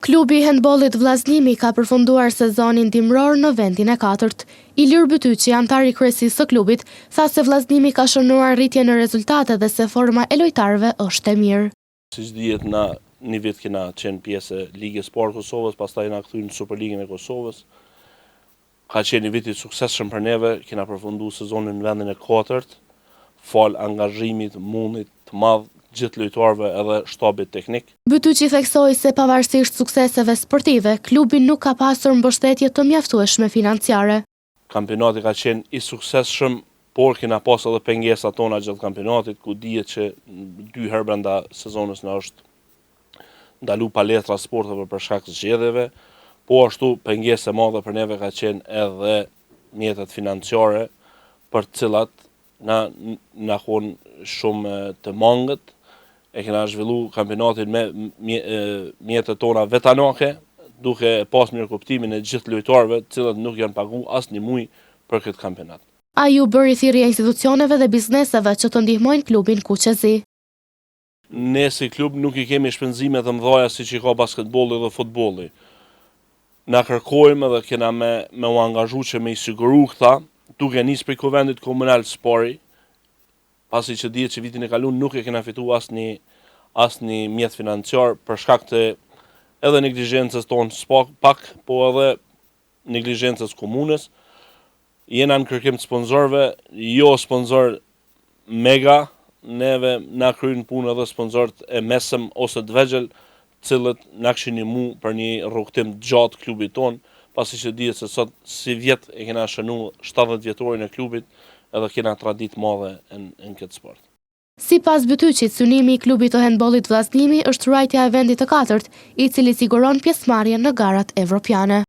Klubi i hendbollit Vllaznimi ka përfunduar sezonin dimëror në vendin e katërt. Ilir Bytyqi, anëtar i kryesisë së klubit, tha se Vllaznimi ka shënuar rritje në rezultate dhe se forma e lojtarëve është e mirë. Siç dihet na një vit kena qenë pjesë e Ligës Parë Kosovës, pastaj jena kthy në Superligën e Kosovës. Ka qenë një vit i suksesshëm për neve, kena përfundu sezonin në vendin e katërt, falë angazhimit, mundit të madh gjithë lojtarëve edhe shtabit teknik. Bytyqi theksoi se pavarësisht sukseseve sportive, klubi nuk ka pasur mbështetje të mjaftueshme financiare. Kampionati ka qenë i suksesshëm, por kena pas edhe pengesa tona gjatë kampionatit, ku dihet që dy herë brenda sezonës na është ndalu palestra sporteve për shkak të zgjedhjeve, po ashtu pengesë e madhe për neve ka qenë edhe mjetet financiare për të cilat na na kon shumë të mangët, e kena zhvillu kampionatin me mjetet tona vetanake, duke pas mirëkuptimin e gjithë lojtarëve, të cilët nuk janë pagu asnjë muaj për këtë kampionat. Ai u bëri thirrje institucioneve dhe bizneseve që të ndihmojnë klubin kuqezi. Ne si klub nuk i kemi shpenzime të mëdha siç i ka basketbolli dhe futbolli. Na kërkojmë edhe kena me, me u angazhu që me i siguru këta, duke nisë prej kuvendit komunal s'pari, pasi që dihet që vitin e kalun nuk e kena fitu asnjë asnjë mjet financiar për shkak të edhe neglizhencës tonë spak, pak, po edhe neglizhencës komunës. Jena në kërkim të sponsorëve, jo sponsor mega, neve na kryen punë edhe sponsorët e mesëm ose të vegjël, të cilët na kishin ndihmu për një rrugëtim të gjatë klubit ton, pasi që dihet se sot si vjet e kena shënu 70 vjetorin e klubit edhe kena traditë madhe në, në këtë sport. Sipas Bytyqit, synimi i klubit të hendbollit Vllaznimi është ruajtja e vendit të katërt, i cili siguron pjesëmarrjen në garat evropiane.